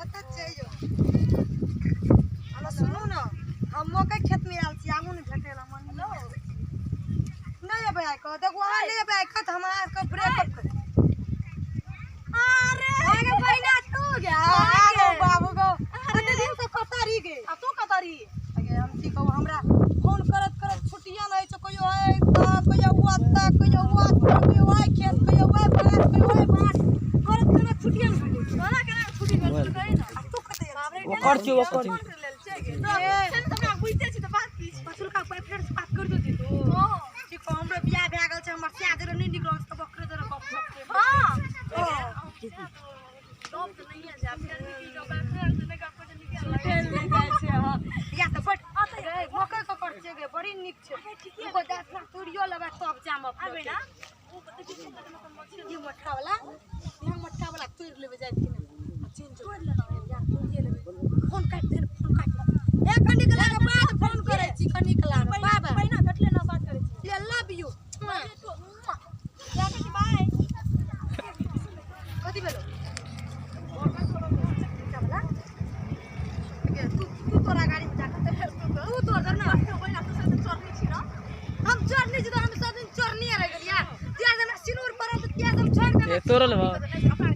कतऽ छियै यौ? हेलो सुनू ने, हम मकइ खेतमे आयल छी, आबू ने भेटै लए। मन नहि एबै आइ कऽ? देखू, अहाँ नहि एबै आइ कऽ तऽ हम अहाँके ब्रेकअप कर। अरे अहाँके बहिना तू गे आगो बाबू गो, कते दिन से कतऽ रही गे? आ तू कतऽ रही? अगे हम की कहू, हमरा फोन करत करत छुट्टिया नहि छै। कहियो है तऽ कहियो ओतऽ, कहियो ओतऽ, कहियो ओहि खेत, कहियो ओहि बाट, कहियो ओहि बाट करत करत छुट्टिया नहि भेटै छै। तोरा केना छुट्टी भेल छै, कही ने? आ तू कतऽ आयल छी? ओकर छियौ, ओकर। फोन कर लेल छै गे। से तऽ हमरा बुझिते छी तऽ बात की छै? पछुलका बॉयफ्रेंड से बात कर दो तू। हँ। ठीक हो, हमरो बियाह भए गेल छै, हमर सिया जरे नहि निकलल छै तऽ बकरे जरे गप सप के। हँ। हँ। गप तऽ नहिये छै, आब फेर भी की गप बॉयफ्रेंड से नहि गप करै छै, नीके लागै छै। हँ, या तऽ बड गे मकइ ककर छै गे? बड़ी नीक छै। दूगो 10 लाख तोड़ियो लेबै तब जाम अपना। आबै ना ओ देखी कते मतलब। ई मोटका वाला, यहाँ मोटका वाला तोड़ि लेबै जाइ छी ने आ चलि जो। तोड़ि लेना यार, तोड़िए लेबै। फोन काटि दे, फोन काटि दे। ए कनिक लाके बाद फोन करै छी, कनिक लाके। बाय बाय। पहिना भेटले ना, बात करै छी। ले, लव यू। राखै छी, बाय। कथी भेलो मोटका वाला? गे, तू तू तोरा गाड़ी में जाके तू तोड़ दे ना। पहिना तू सब चढ़नी छी ना? हम चोरनी छी तऽ हम सब दिन चोरनी रहि गेलियै। तिया हमरा सिनूर पड़ल तऽ तिया हम छोड़ि देबै। ए तोड़ल बा। अपना